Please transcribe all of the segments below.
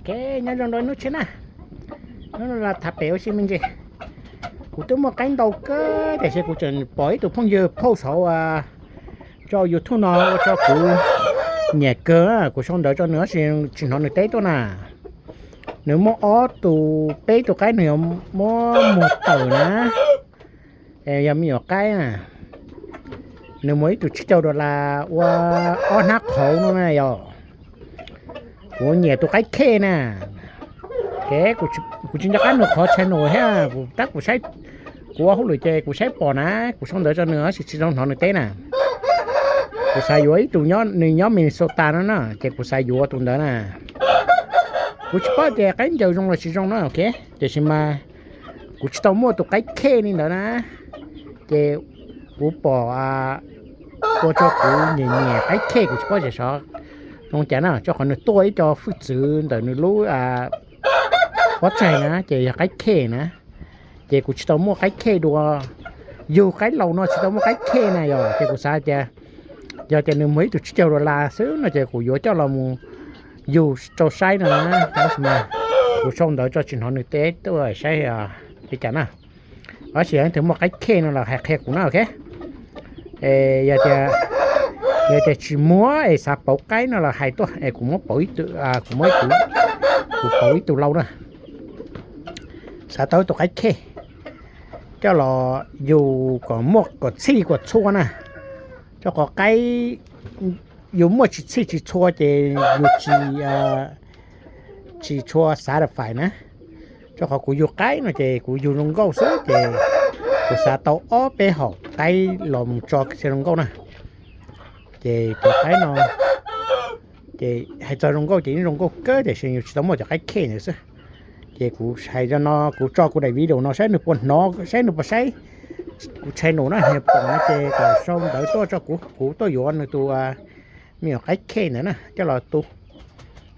Ok, nyob zoo rau ib hnub tshiab na. Hnub no los tham pem ua si me ntsis. Kuv twb muaj qaib ntau kawg tiam sis kuv tseem pom ib tug phooj ywg post hauv tso YouTube no ua rau kuv nyiam kawg, kuv sau ntawv rau nws tab sis tsis hnov nws teb tuaj na. Nws muaj ob tug, peb tug qaib nws yuav muab muag tawm na. Yog me nyuam qaib na, nws muag ib tug tsib caug dollar ua ob hnab qhauv no na yog. Kuv nyiam tus qaib khej na. Ces kuv tsis nco qab nws qhov channel thiab, tab kuv saib, kuv ua hauj lwm ces kuv saib pom na, kuv sau ntawv rau nws tab sis tsis zoo hnov nws teb na. Kuv xav yuav ib tug, nws nyob Minnesota no na, ces kuv xav yuav tus ntawd na. Kuv tsis paub tias qaib ncaws zoo los tsis zoo na, ok, tiam sis mas kuv tsis tau muaj tus qaib khej li ntawd na. Ces kuv pom ua rau kuv nyiam nyiam qaib khej, kuv tsis paub tias xyov zoo cas na, rau qhov nws tuaj ib co hwj txwv ntawm nws lub pob tsaig na ces yog qaib khej na. Ces kuv tsis tau muaj qaib khej dua, yug qaib laus no tsis tau muaj qaib khej na yog, ces kuv xav tias yog tias nws muag ib tug tsib caug dollar xwb no ces kuv yuav coj los mus yug rau saib no na. Tab sis mas kuv sau ntawv rau tsis hnov nws teb tuaj saib li cas na. Tab sis yog leej twg muaj qaib khej no los hais qhia kuv na, ok. Yog tias, yog tias tsis muaj es xav pauv qaib no los hais tuaj es kuv muab pauv ib tug, kuv muab ib tug, kuv pauv ib tug lauj na. Xav tau ib tug qaib khej coj los yug kom muaj kom txhij kom txhua na. Rau qhov qaib yus muaj tsis txhij tsis txhua ces yus tsis, tsis tshua satisfy na. Rau qhov kuv yug qaib no ces kuv yug zoo nkauj xwb ces kuv xav tau ob peb hom qaib los mus tso thiaj zoo nkauj na. Ces cov qaib no ces hais txog zoo nkauj ces yeej zoo nkauj kawg tiam sis yus tsis tau muaj cov qaib khej ntawd xwb. Ces kuv hais no, kuv tso kuv daim video no saib nws puas hnov, saib nws puas saib kuv channel no na, nws pom no ces kom sau ntawv tuaj rau kuv, kuv tuaj yuav nws tus me nyuam qaib khej ntawd na coj los tu.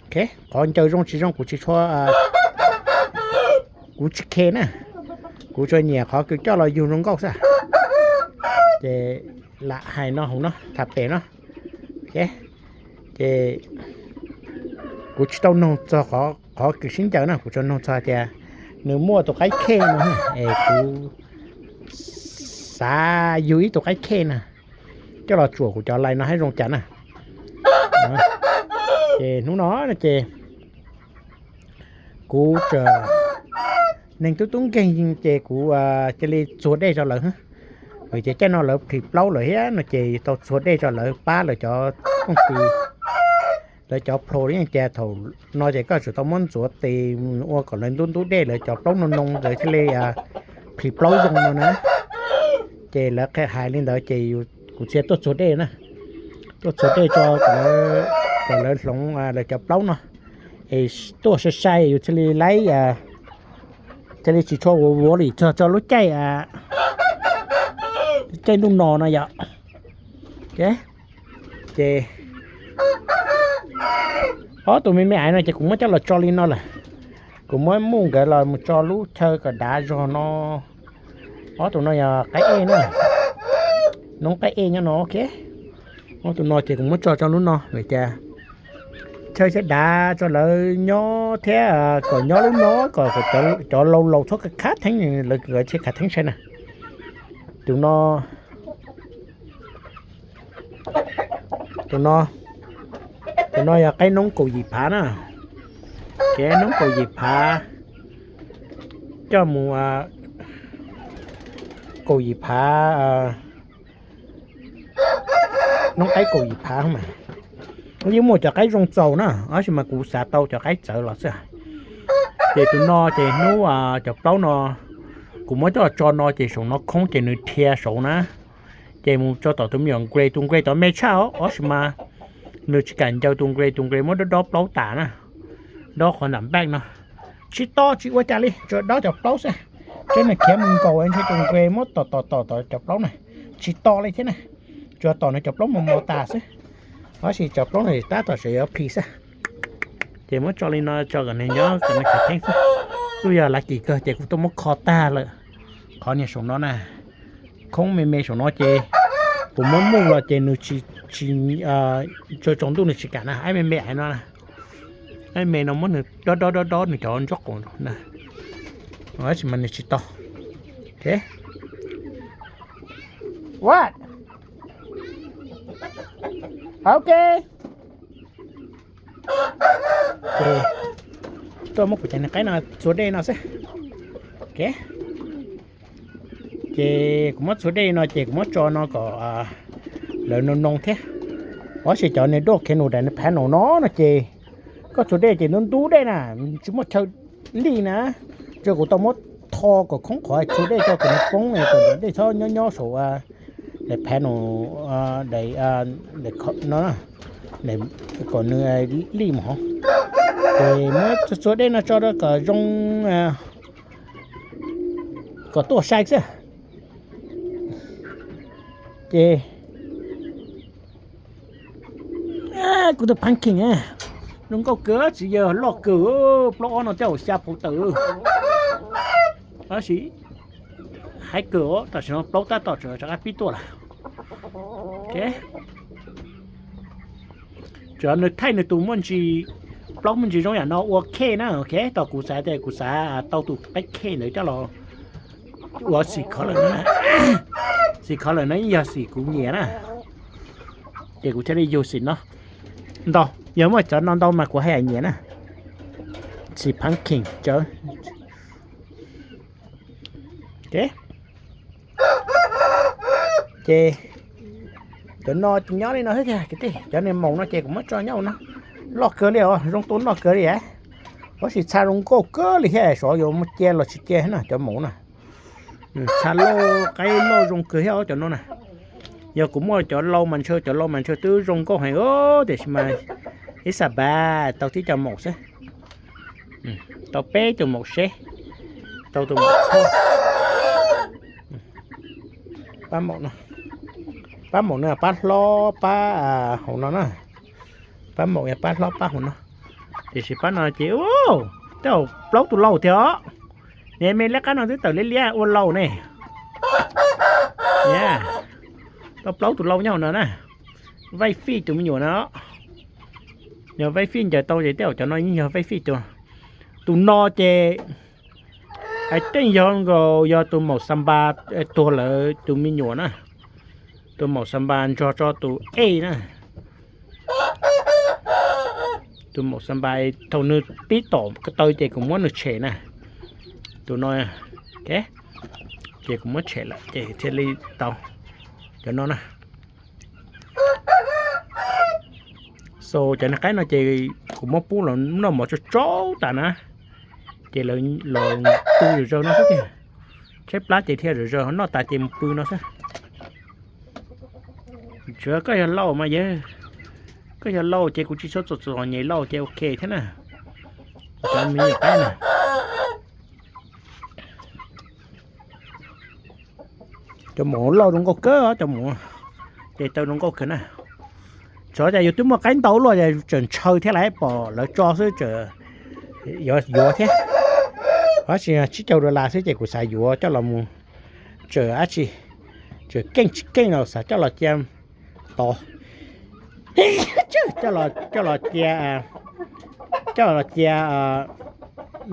Ok, qhov ncaws zoo tsis zoo kuv tsis tshua, kuv tsis khej na. Kuv tsuas nyiam qhov kws coj los yug zoo nkauj xwb. Ces lam hais no hauv no tham pem no. Ok, ces kuv tsis tau noog txog qhov kws sib ncaws na, kuv tsuas noog txog tias nws muaj tus qaib khej no es kuv xav yug ib tug qaib khej na coj los tsuam kuv cov lais no saib zoo cas na. Ces hnub no ces kuv tseem neeg tub tub nkeeg ces kuv cia li txuag dej rau lawv. Vim tias caij no lawv plhis plaub lawm thiab no ces tau txuag dej rau lawv pab lawv cov kooj tis, lawv cov plhu. Yeej tias thaum no ces koj tsum tau muab ntxuav tes ua kom lawv ntub ntub dej, lawv cov plaub no no lawv thiaj li plhis plaub zoo no na. Ces lawv qhia hais li ntawd ces kuv thiaj tuaj txuag dej na, tuaj txuag dej tso kom lawv hloov lawv cov plaub no. Es tuaj sai sai yus thiaj li laib, thiaj li tsis tshua vuav vuav li txog tso lub caij, caij ntuj no no yom. Ces ob tug me me aiv no ces kuv muab coj los tso li no lawm. Kuv muab muj nkawd los mus tso lub chaw kom dav zog no. Ob tug no yog qaib ej na, noob qaib ej nyob no, ok. Ob tug no ces kuv muab tso rau lub no vim tias chaw thiaj dav tso lawv nyob thiab kom nyob lub no kom cov laus laus txhob khav theeb, lawv thiaj khav theeb sai na. Tus no, tus no, tus no yog qaib noob kaum yim phav na. Kev noob kaum yim phav, coj mus kaum yim phav, noob qaib kaum yim phav mas. Yeej muaj cov qaib zoo txaus na, tab sis mas kuv xav tau cov qaib txawv los xwb. Ces tus no ces hnub cov plaub no kuv muab coj tso no ces saum no khoob ces nws dhia saud na. Ces mus tso tom tus me nyuam nqe, tus nqe tod me tshaj os, tab sis mas nws tsis kam ncaws tus nqe, tus nqe muab dob dob plaub tas na, dob qhov nram npaj no. Tsis to tsis ua cas li, tsuas dob cov plaub xwb. Teb nws khiav mus nkaus ntshe tus nqe muab tom tom tom tom cov plaub na, tsis to li thiab na. Tsuas tom nws cov plaub mos mos tas xwb, tab sis cov plaub no tab tom tseem yuav plhis xwb. Ces muab tso li no tso kom nws nyob kom nws khav theeb xwb. Twb yog lav kim kawg ces kuv tuaj muab kho tag lawm. Qhov niag saum no na, khoob me me saum no ces kuv muab muj los ces nws tsis, tsis, tsaus ntuj nws tsis kam na, aib me me aiv no na. me no muab nws dob dob dob dob nws cov ntsuab qus na. Tab sis mas nws tsis tau. Ok. What? Ok. Ces tuaj muab kuv cov niag qaib no txhua dej no xwb. Ok. Ces kuv muab txhua dej no ces kuv muab tso no kom lawv noo noo thiab. Tab sis cov niag dog kennel daim niag phav no no no ces koj txhua dej ces ntub ntub dej na, tsis muaj chaw lij na. Ces kuv tau muab tho kom khoob qhov txhua dej coj kom nws poob kom dej txhob nyob nyob saum daim phav no, daim, daim no, kom nws lij mus hauv. Ces muab txhua dej no tso rau kom zoo, kom tuaj sai xwb. Ces kuv tus pumpkin zoo nkauj kawg, txiv yawg loj kawg, plaub ob no tej zaum xya phaus tawm. Tab sis haib kawg, tam sim no plaub tab tom tseem rov qab pib tuaj lawm. Ok. Tsuas nws thaij nws tus muaj ntsis, plaub muaj ntsis zoo yam no ua khej na, ok, tau kuv xav tias kuv xav tau tus qaib khej ntawd coj los ua xim color na. Xim color no yeej yog xim kuv nyiam na, ces kuv thiaj li yug xim no ntau. Yog muaj cov no ntau mas kuv haj yam nyiam na. Xim pumpkin cov. Ok. Ces cov no ces nyob li no xwb tiag kwv tij. Cov niag maum no ces kuv muab tso nyob no. Loj kawg li os, zoo tu noj kawg li. Tab sis txha zoo nkauj kawg li thiab, xyov yuav muab cia los tsis cia na cov maum na. Txha loj, qaib loj zoo kawg thiab cov no na. Yog kuv muaj cov lau mas ntshe, cov lau mas ntshe twb zoo nkauj heev, tiam sis mas ib xab pas tau tib co maum xwb. Tau peb tus maum seb, tau tus maum txhoj. Pab maum no, pab maum no pab hlob pab hauv no na. Pab maum yog pab hlob pab hauv no. Tiam sis pab no ces tej zaum plaub tus lau thiab os. Niag me liab qab no twb tawm liab liab ua lau ne. Tau plaub tus lau nyob hauv no na. Vaij fij tus me nyuam no. Yog vaij fij ncaws tau ces tej zaum cov no yeej yog vaij fij tus. Tus no ces hais tseeb yog nkaus yog tus maum xa npas tuag lawm tus me nyuam na. Tus maum xa npas nrog tso tus ej na. Tus maum xa npas thaum nws pib tom ko taw ces kuv muab nws tshem na. Tus no, ok, ces kuv muab tshem lawm ces thiaj li tau cov no na. So cov niag qaib no ces kuv muab pub los noj mov tsaug tsaug tas na, ces lawv los pw zom zaws no xwb tiag. Tshaib plab ces thiaj zom zaws, noj tas ces mus pw no xwb. Tsuav koj yog lauj mas yawg, koj yog lauj ces kuv tsis txhob txom txom nyem lauj ces ok thiab na. Cov me nyuam qaib na. Cov maum loj zoo nkauj kawg, cov maum ces tau zoo nkauj kawg na. Txawm tias yus twb muaj qaib ntau luaj es tseem ntshaw thiab lawv pom lawv tso xwb, yuav thiab. Tab sis tsib caug dollar xwb ces kuv xav yuav coj los mus tseem dab tsi, tseem keej tsis keej los xav coj los cia tod, coj los cia, coj los cia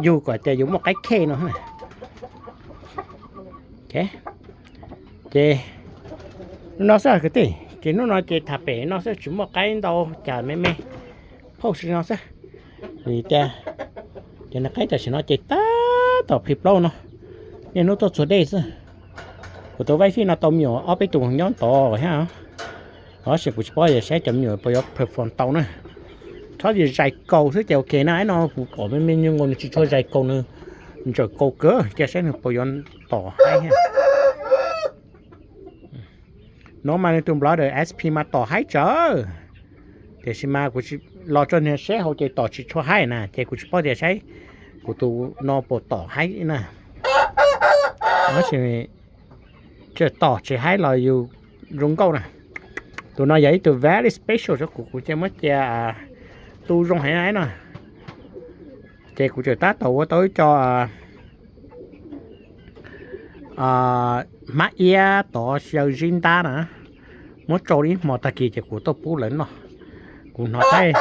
yug kom tias yus muaj qaib khej no. Ces hnub no xwb kwv tij, ces hnub no ces tham pem no xwb, tsis muaj qaib ntau cas, me me phauj li no xwb. Vim tias cov niag qaib tam sim no ces tab tom plhis plaub no, niaj hnub tuaj txhua dej xwb. Kuv tus vaij fij no tau me nyuam ob peb tus nyob tod thiab. Tab sis kuv tsis paub tias saib cov me nyuam puas yuav perform tau na. Txhob zais kaus xwb ces ok na. Ib no kuv pom me me nyuag nkaus nws tsis tshua zais kaus, nws ntsawm kaus kawg, cia saib nws puas yuav tom haib thiab. No mas nws tus nplov ntawm S P mas tom haib tsawv, tiam sis mas kuv los tso niag seb hauv ces tom tsis tshua haib na, ces kuv tsis paub tias saib kuv tus no puas tom haib na. Tab sis tseem tom tsis haib los yus zoo nkauj na. Tus no yog ib tug very special rau kuv, kuv cia muab cia tu zoo heev na. Ces kuv tseem tab tom ua tau ib co hmab iab tov xyaw zib ntab na, muab tsau ib hmo tag kis ces kuv tuaj pub lawv noj. Kuv hnov thaij,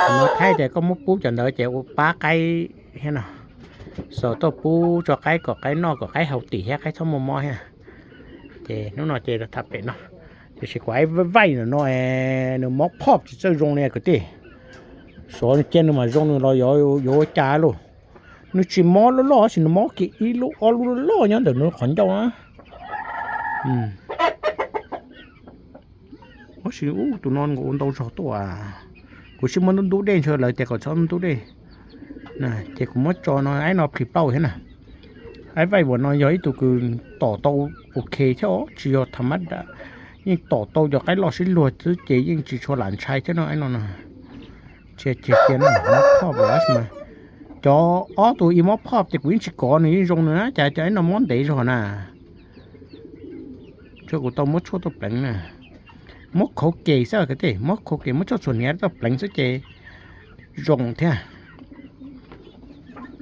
Thaib tias koj muab pub cov ntawd ces ua pab qaib thiab no, xav tuaj pub tso qaib kom qaib noj kom qaib haus tim thiab qaib txhob muaj mob thiab. Ces hnub no ces tham pem no, tiam sis kuv ib vaij no nws mob phoj tsis txawj zoo li kwv tij. Xyov cia nws mam zoo nws los yuav ua cas lauj. Nws tsis mob loj loj tab sis nws mob kiag ib lub ob lub loj loj nyob ntawm nws qhov ncauj na. Tab sis ub tus no nkaus ua ntau zog tuaj. Kuv sib muab ntub ntub dej ntshe lawv tias kom txhob ntub dej. Ces kuv muab tso no, aib no plhis plaub thiab na. Aib vaij uas no yog ib tug kws tom tau ok thiab os, tsis yog tham mab dam, yeej tom tau cov qaib loj sib luag xwb ces yeej tsis tshua lam ntshai thiab no aib no na. Tsis cia no mob phoj mas, cov ob tug ib mob phoj ces kuv yeej tsis kov nws yeej zoo nws na, cas cov aib no mob ntev zog na. Tsuas kuv tau muab tshuaj tuaj pleev na. Muab khauv kes xwb kwv tij, muab khauv kes muab tshuaj txhuam hniav tuaj pleev xwb ces zoo thiab.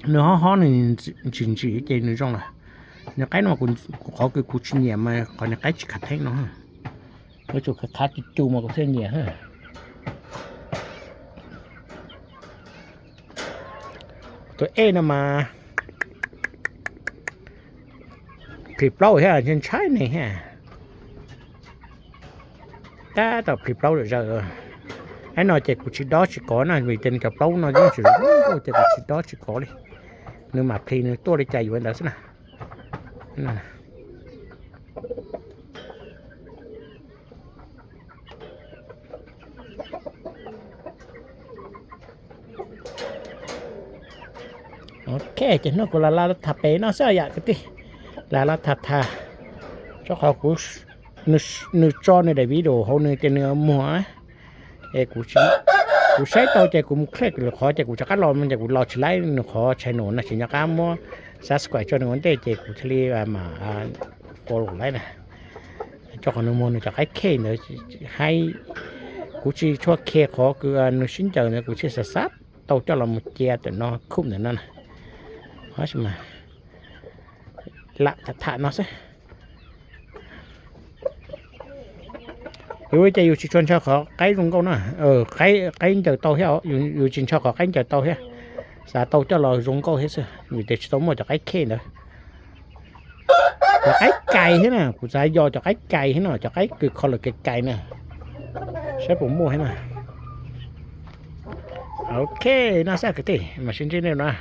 Nws hob hob nws ntsim ntsim ces nws zoo lawm. Nws qaib no kuv qhov kws kuv tsis nyiam mas qhov nws qaib tsis khav theeb no. Yuav tsum khav khav cus cus mas kuv thiaj nyiam. Tus ej no mas plhis plaub thiab, ntshai ntshai neeg thiab. Tab tom plhis plaub lawm zaws. Aib no ces kuv tsis dob tsis kov na, vim tias nws cov plaub no yeej tseem zoo nkauj ces kuv tsis dob tsis kov li. Nws mam plhis nws tuaj li cas yuav ntawd xwb na. Ok, ces hnub kuv lam lam tham pem no xwb yom kwv tij. Lam lam tham tham, rau qhov kuv, nws tso nws daim video hauv nws tias nws muag, es kuv saib tau ces kuv mus click lwm qhov ces kuv rov qab los ces kuv los tsis laib nws qhov channel no, tsis nco qab muab subscribe tso nws ua ntej ces kuv thiaj li mam follow laib na. Rau qhov nws muag nws cov qaib khej ntawd, haib, kuv tsis tshua khe qhov kws nws sib ncaws ntawd, kuv thiaj xav xav tau coj los mus cia ntawm no, khum ntawm no na. Lam tham tham no xwb. Yus li ces yus tsis tshua ntshaw qhov qaib zoo nkauj na, qaib ncaws tau thiab, yus tsis ntshaw qhov qaib ncaws tau thiab, xav tau coj los zoo nkauj thiab xwb, vim tias tsis tau muaj cov qaib khej ntawd. Cov qaib kais thiab na, kuv xav yog cov qaib kais thiab no, cov qaib kws kho lawm kais kais na, saib puas muaj thiab na. Ok, no xwb kwv tij, mam sib ntsib nej no.